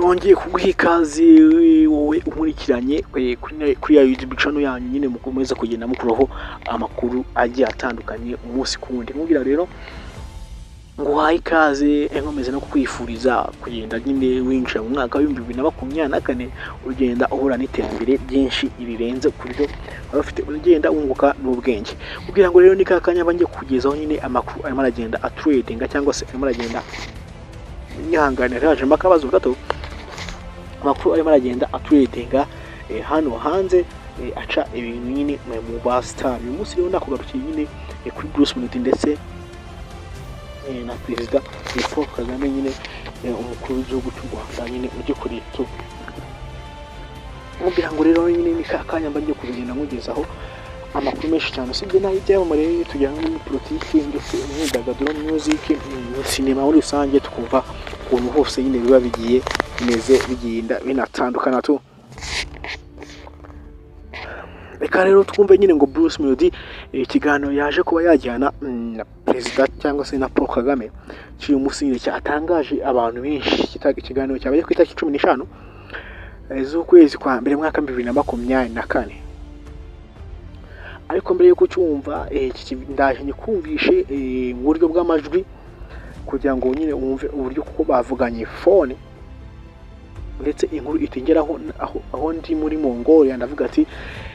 Nongeye kuguha ikaze wowe unkurikiranye kuri ya YouTube channel yanyu nyine, mukomeza kugenda mukuraho amakuru agiye atandukanye umunsi ku wundi. Nkubwira rero nguhaye ikaze, nkomeza no kukwifuriza kugenda nyine winjira mu mwaka wa 2024 ugenda uhura n'iterambere ryinshi rirenze ku byo wari ufite, ugenda wunguka n'ubwenge. Kugira ngo rero ni ka kanya banjye kukugezaho nyine amakuru arimo aragenda atrendinga cyangwa se arimo aragenda, nyihanganira hajemo akabazo gato, amakuru arimo aragenda atrendinga hano hanze, aca ibintu nyine mu ba star. Uyu munsi rero nakugarukiye nyine kuri Bruce Melody ndetse na Perezida Paul Kagame nyine, umukuru w'igihugu cy'u Rwanda nyine ugikoreye tu. Mubwira ngo rero nyine ni ka kanya mba ngiye kugenda nkugezaho amakuru menshi cyane, usibye n'ay'ibyamamare, tujyana no muri politiki ndetse imyidagaduro, music, sinema muri rusange, tukumva ukuntu hose nyine biba bigiye bimeze, bigenda binatandukana tu. Reka rero twumve nyine ngo Bruce Melody ikiganiro yaje kuba yajyana na perezida cyangwa se na Paul Kagame cy'uyu munsi nyine cyatangaje abantu benshi. Ikiganiro cyabaye ku itariki 15 z'ukwezi kwa mbere, mwaka 2024. Ariko mbere yo kucyumva, ndaje nyikumvishe mu buryo bw'amajwi kugira ngo nyine wumve uburyo kuko bavuganye phone, ndetse inkuru itingeraho aho ndi muri Mongolia. Ndavuga ati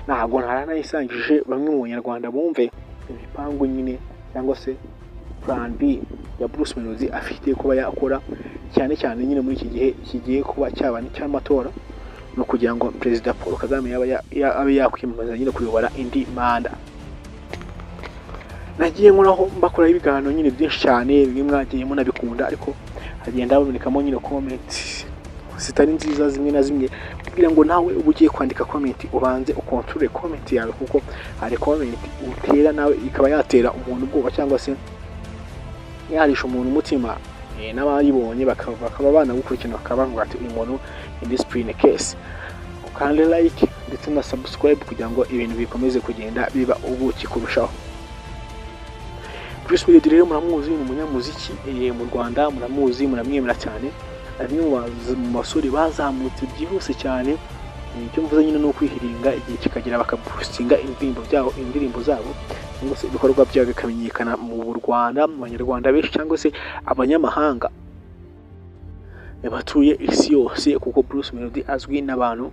ntabwo ntaranayisangije bamwe mu Banyarwanda bumve imipangu nyine cyangwa se plan B ya Bruce Melody afite kuba yakora, cyane cyane nyine muri iki gihe kigiye kuba cyaba cy'amatora, no kugira ngo Perezida Paul Kagame yaba abe yakwiyamamaza nyine kuyobora indi manda. Nagiye nkoraho mbakoraho ibiganiro nyine byinshi cyane, bimwe mwagiye munabikunda, ariko hagenda habonekamo nyine comment zitari nziza zimwe na zimwe. Kugira ngo nawe uba ugiye kwandika comment, ubanze ukontorore comment yawe, kuko hari comment utera nawe ikaba yatera umuntu ubwoba cyangwa se yarisha umuntu umutima, n'abayibonye bakaba banagukurikirana, bakaba bavuga ati uyu muntu ni discipline case. Ukande like ndetse na subscribe kugira ngo ibintu bikomeze kugenda biba ubuki kurushaho. Bruce Melody rero muramuzi, ni umunyamuziki mu Rwanda, muramuzi, muramwemera cyane. Ari umwe mu basore bazamutse byihuse cyane. Icyo mvuze nyine ni ukwihiringa igihe kikagera bakaboostinga indirimbo byabo, indirimbo zabo cyangwa se ibikorwa byabo bikamenyekana mu Rwanda, mu Banyarwanda benshi cyangwa se abanyamahanga batuye isi yose, kuko Bruce Melody azwi n'abantu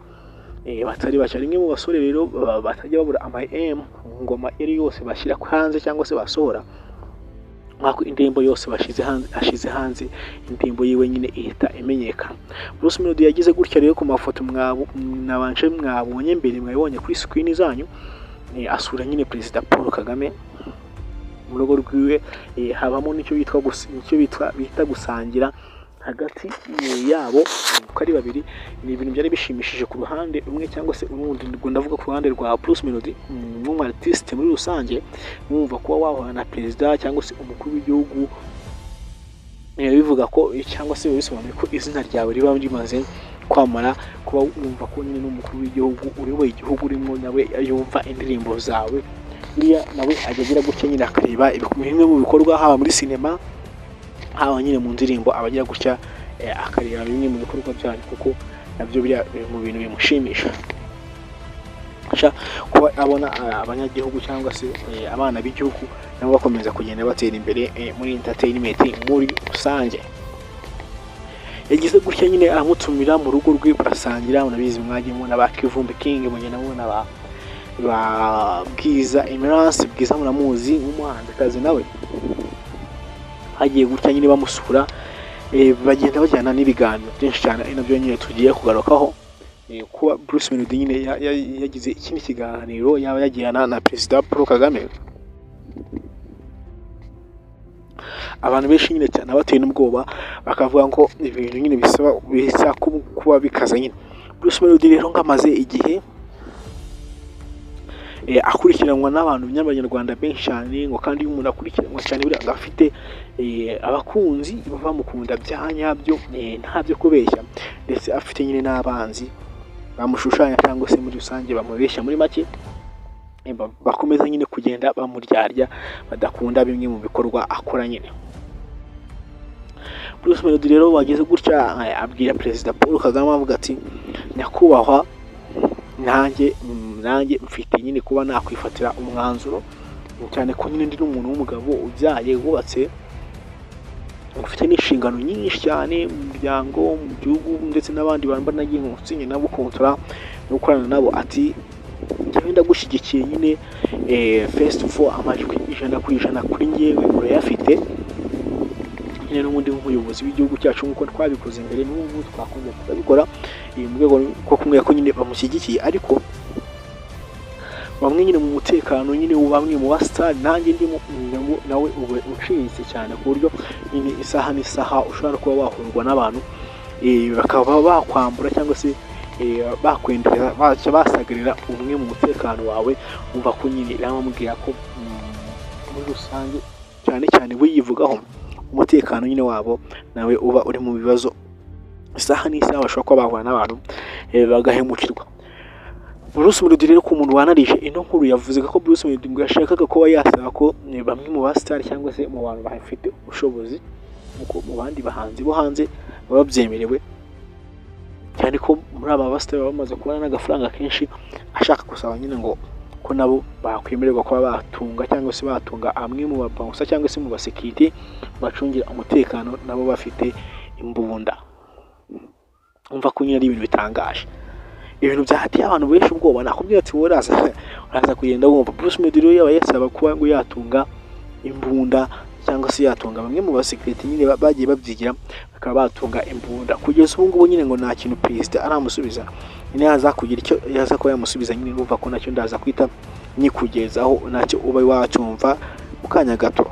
batari bake. Rimwe mu basore rero batajya babura ama M mu ngoma iyo ari yose bashyira hanze cyangwa se basohora, nk'uko indirimbo yose bashyize hanze, ashize hanze indirimbo yiwe nyine ihita imenyekana. Bruce Melody yagize gutya rero ku mafoto mwabanje mwabonye mbere, mwabonye kuri screen zanyu, asura nyine Perezida Paul Kagame mu rugo rwiwe, habamo n'icyo bitwa icyo bita gusangira hagati yabo uko ari babiri. Ni ibintu byari bishimishije ku ruhande rumwe cyangwa se urundi. Ubwo ndavuga ku ruhande rwa Bruce Melody nk'umu artiste muri rusange, mwumva kuba wahura na perezida cyangwa se umukuru w'igihugu, bivuga ko cyangwa se biba bisobanuye ko izina ryawe riba rimaze kwamara, kuba wumva ko nyine n'umukuru w'igihugu uyoboye igihugu urimo nawe yumva indirimbo zawe. Buriya nawe ajya agira gutya nyine akareba bimwe mu bikorwa, haba muri sinema, haba nyine mu ndirimbo, aba agira gutya akareba bimwe mu bikorwa byanyu, kuko nabyo biriya biri mu bintu bimushimisha kuba abona abanyagihugu cyangwa se abana b'igihugu nabo bakomeza kugenda batera imbere muri entertainment muri rusange. Yagize gutya nyine aramutumira mu rugo rwe barasangira. Murabizi, mwagiye mubona ba Kivumbi King, mugenda mubona ba Bwiza Emerance. Bwiza muramuzi nk'umuhanzikazi, nawe hagiye gutya nyine bamusura, bagenda bajyana n'ibiganiro byinshi cyane, ari nabyo nyine tugiye kugarukaho. Kuba Bruce Melody nyine yagize ikindi kiganiro yaba yagirana na Perezida Paul Kagame, abantu benshi nyine cyane batewe n'ubwoba, bakavuga ngo ibintu nyine bisaba bisa kuba bikaza nyine. Bruce Melody rero ngo amaze igihe akurikiranwa n'abantu b'abanyarwanda benshi cyane, ngo kandi iyo umuntu akurikiranwa cyane buriya ngo afite abakunzi bamukunda bya nyabyo, nta byo kubeshya, ndetse afite nyine n'abanzi bamushushanya cyangwa se muri rusange bamubeshya, muri make bakomeza nyine kugenda bamuryarya, badakunda bimwe mu bikorwa akora nyine. Bruce Melody rero wageze gutya abwira Perezida Paul Kagame, avuga ati: "Nyakubahwa, nanjye mfite nyine kuba nakwifatira umwanzuro, cyane ko nyine ndi n'umuntu w'umugabo ubyaye, wubatse, ufite n'inshingano nyinshi cyane mu muryango, mu gihugu, ndetse n'abandi bantu mba nagiye nsinye nabo contrat no gukorana nabo." Ati: "Njyewe ndagushyigikiye nyine, first of all, amajwi 100% kuri njyewe urayafite nyine n'ubundi nk'umuyobozi w'igihugu cyacu, nk'uko twabikoze mbere, n'ubu twakongera tukabikora." Mu rwego rwo kumwereka ko nyine bamushyigikiye, ariko bamwe nyine mu mutekano nyine, bamwe mu basitari nanjye ndimo, nawe uba uciriritse cyane, ku buryo nyine isaha n'isaha ushobora kuba wahurwa n'abantu bakaba bakwambura cyangwa se bakwendereza, basagarira umwe mu mutekano wawe. Wumva ko nyine iramubwira ko muri rusange, cyane cyane we yivugaho umutekano nyine wabo nawe uba uri mu bibazo, isaha n'isaha bashobora kuba bahura n'abantu bagahemukirwa. Bruce Melody rero, ku muntu wanarije ino nkuru, yavuze ko Bruce Melody ngo yashakaga kuba yasaba ko bamwe mu basitari cyangwa se mu bantu bafite ubushobozi, nkuko mu bandi bahanzi bo hanze baba babyemerewe, cyane ko muri aba basitari baba bamaze kubona n'agafaranga kenshi, ashaka gusaba nyine ngo ko nabo bakwemererwa kuba batunga cyangwa se batunga amwe mu ba bouncer cyangwa se mu basekirite bacungira umutekano, nabo bafite imbunda. Umva ko nyine ari ibintu bitangaje, ibintu byateye abantu benshi ubwoba. Nakubwira ati wowe uraza kugenda wumva. Bruce Melody rero yaba yasaba kuba ngo yatunga imbunda cyangwa se yatunga bamwe mu basekirite nyine bagiye babyigira, bakaba batunga imbunda. Kugeza ubu ngubu nyine ngo nta kintu perezida aramusubiza. Nyine yaza kugira icyo yaza kuba yamusubiza nyine, numva ko nacyo ndaza kwita nyikugezaho, nacyo uba wacyumva mu kanya gato.